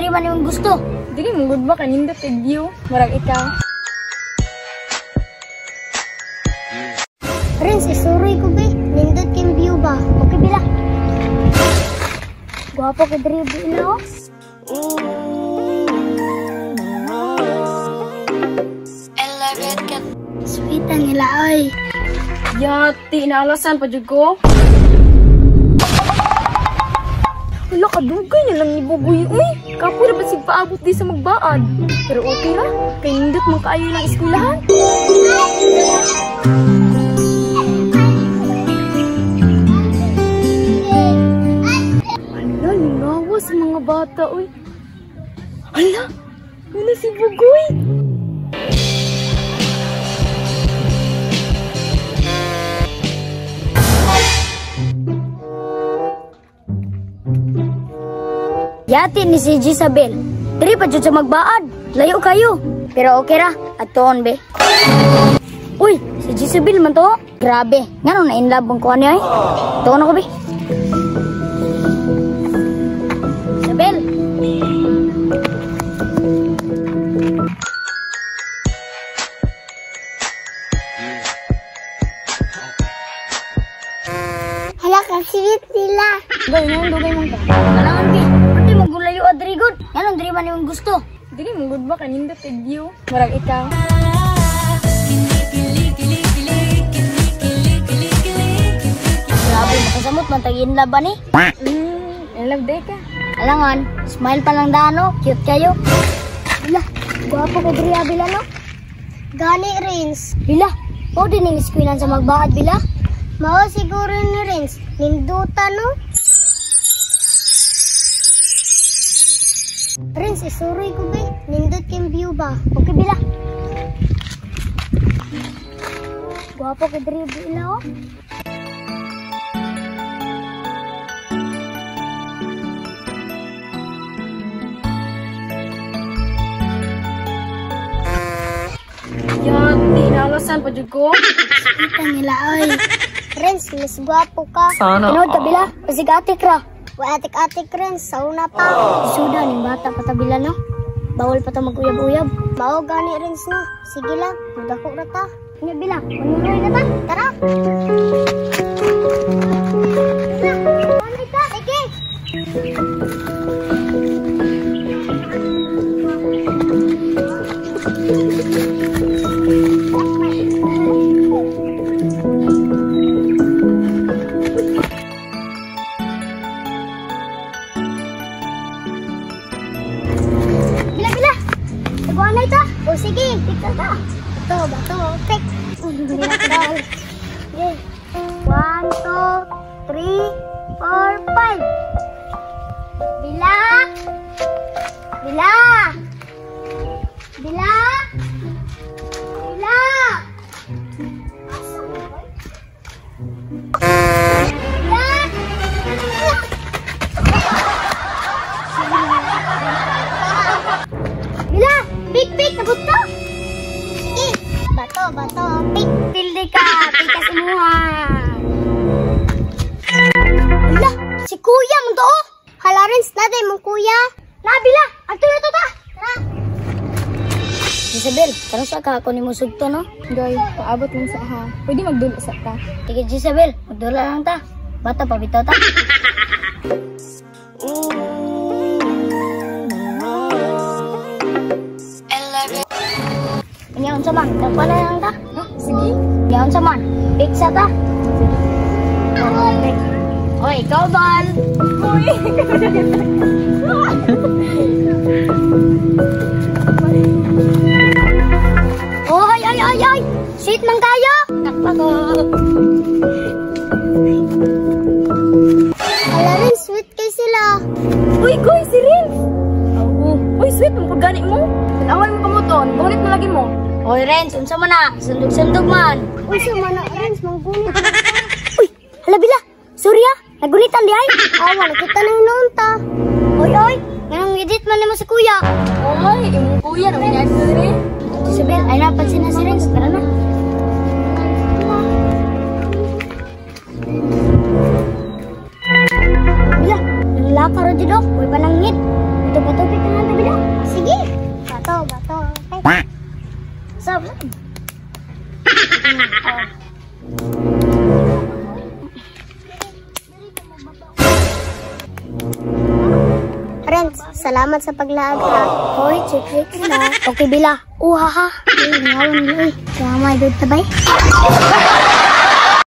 diri man imong gusto? Dili mo gud ba kanindot kay view? Murag ikaw. Renz, isuroy ko be. Nindot kay view ba? Okay bila. Gwapo kay diri bila. Sweet ang nila oy. Yati, inaalasan pa jud ko. Wala, kadugay na lang ni Bugoy, uy. Kapoy na ba sig paabot di sa magbaad? Pero okay ra, kay nindot man kaayo lang eskwelahan. Hala, lingawa sa mga bata, uy. Hala, yun na si Bugoy. Yati ni si Jisabel. Diri pa jud sa magbaad. Layo kayo. Pero okay ra, atuon be. Uy, si Jisabel man to. Grabe, ngano na in love ang kuan niya eh. Tuon ako be. Isabel. Hala ka sweet nila. Dugay mo, dugay mo ka. Kalangan be. Magulayo adri gud. Nganong diri man imong gusto? Dili mo gud ba kanindot kay view? Murag ikaw. Grabe makasamot man tag in love ani. In love day ka. Alangan, smile pa lang dano, cute kayo. Hala, gwapo ko diri abila no. Gani Renz. Bila, o din ning eskwelahan sa magbaad bila. Mao siguro ni Renz, ninduta no. Renz, isuroy ko be. Nindot kay view ba? Okay bila. Gwapo kay diri bila oh. Yati, inaalasan pa jud ko. Kita nila oy. Renz, mas gwapo ka. Sana. Tinood ka bila, basig atik ra. Wa atik-atik Renz, sauna pa. Suda ning bata patabila no. Bawal pa ta maguyab-uyab. Mao gani Renz no. Sige lang, mudako ra ta. Nya bila, manunoy na ta. Tara. Tara, ta. Sige. O sige, picture ka. Ito, bato, pick. Okay. 1, 2, 3, 4, 5. Bila. Bila. Bila. Bila. Bila. Bila. Pik, pik, nabot to. Sige. Bato, bato, pik. Pildi ka, pika semua. Hala, si kuya mo to. Hala, Renz, natin mong kuya. Nabila, ato na to ta. Tara. Jisabel, karon sa ka ako ni mo sugto no? Goy, paabot lang sa ha. Pwede magdula sa ta. Sige, Jisabel, magdula lang ta. Bata pa bitaw ta. Nya unsa man, dagpa na lang ta. Ha, sige. Nya unsa man, pizza ta. Sige. Oy, ikaw bal. Uy. Oy, ay, ay, ay. Sweet man kayo. Takpa ko. Hala rin, sweet kay sila. Uy, goy, si Renz. Oh, uy, sweet man pagani mo. Tanawan mo kamuton, gunit na lagi mo. Oy, Renz, unsa man na? Sundog-sundog man. Unsa man na, Renz, manggunit. Uy, hala bila. Sorry ah, nagunitan di ay. Awa, nakita na noon ta. Oy, oy, nganong edit man nimo si kuya. Oy, imong kuya na niya diri. Isabel, ay napansin na si Renz. Tara na. Bila, nanglaka ro jud oh. Uy, panangit. Ito patupik na Renz, salamat sa paglaag ha. Hoy, chik chik na. Okay, Bila. Uha ha. Uy, ngawan nila, uy. Kaya may dud tabay.